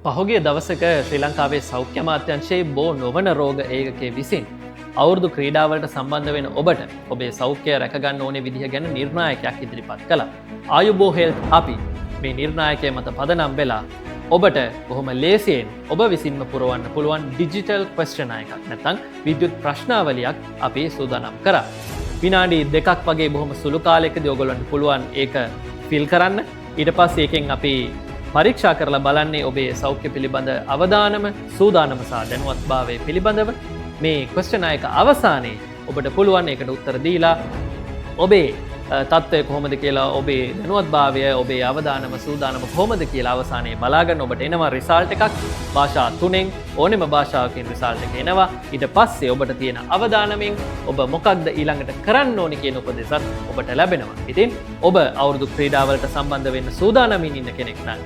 පහුගිය දවසක ශ්‍රී ලංකාවේ සෞඛ්‍ය අමාත්‍යාංශයේ බෝ නොවන රෝග ඒකකයේ විසින් අවුරුදු ක්‍රීඩාවලට සම්බන්ධ වෙන ඔබට ඔබේ සෞඛ්‍යය රැකගන්න ඕනේ විදිහ ගැන නිර්ණායකයක් ඉදිරිපත් කළා. ආයුබෝ හෙල්ත් අපි මේ නිර්ණායකය මත පදනම් වෙලා ඔබට බොහොම ලේසියෙන් ඔබ විසින්ම පුරවන්න පුළුවන් ඩිජිටල් ක්වෙස්චනර් එකක් නැත්නම් විද්‍යුත් ප්‍රශ්නාවලියක් අපි සූදානම් කරා. විනාඩි 2ක් වගේ බොහොම සුළු කාලයකදී ඔයගොල්ලන්ට පුළුවන් ඒක ෆිල් කරන්න. ඊට පස්සේ ඒකෙන් අපි පරීක්ෂා කරලා බලන්නේ ඔබේ සෞඛ්‍ය පිළිබඳ අවදානම, සූදානම සහ දැනුවත්භාවය පිළිබඳව. මේ ක්වෙස්චනර් එක අවසානයේ ඔබට පුළුවන් ඒකට උත්තර දීලා ඔබේ තත්ත්වය කොහොමද කියලා, ඔබේ දැනුවත්භාවය, ඔබේ අවදානම, සූදානම කොහොමද කියලා අවසානයේ බලාගන්න. ඔබට එනවා රිසල්ට් එකක් භාෂා තුනෙන් ඕනෙම භාෂාවකින් රිසල්ට් එක එනවා. ඊට පස්සේ ඔබට තියෙන අවදානමින් ඔබ මොකක්ද ඊළඟට කරන්න ඕනි කියන උපදෙසත් ඔබට ලැබෙනවා. ඉතින් ඔබ අවුරුදු ක්‍රීඩාවලට සම්බන්ධ වෙන්න සූදානමින් ඉන්න කෙනෙක් නම්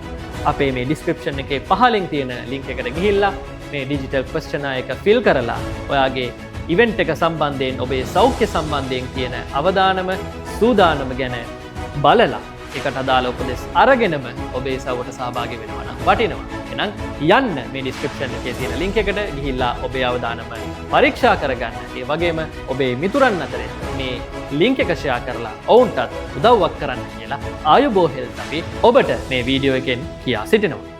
අපේ මේ ඩිස්ක්‍රිප්ෂන් එකේ පහලින් තියෙන ලින්ක් එකට ගිහිල්ලා මේ ඩිජිටල් ක්වෙස්චනර් එක ෆිල් කරලා ඔයාගේ ඉවෙන්ට් එක සම්බන්ධයෙන්, ඔබේ සෞඛ්‍ය සම්බන්ධයෙන් තියෙන අවදානම, සූදානම ගැන බලලා ඒකට අදාළ උපදෙස් අරගෙනම ඔබේ සව්වට සහභාගී වෙනවා නම් වටිනවා. එහෙනම් යන්න මේ ඩිස්ක්‍රිප්ෂන් එකේ තියෙන ලින්ක් එකට ගිහිල්ලා ඔබේ අවදානම පරීක්ෂා කරගන්න. ඒ වගේම ඔබේ මිතුරන් අතරේ මේ ලින්ක් එක ෂෙයා කරලා ඔවුන්ටත් උදව්වක් කරන්න කියලා ආයුබෝ හෙල්ත් අපි ඔබට මේ වීඩියෝ එකෙන් කියා සිටිනවා.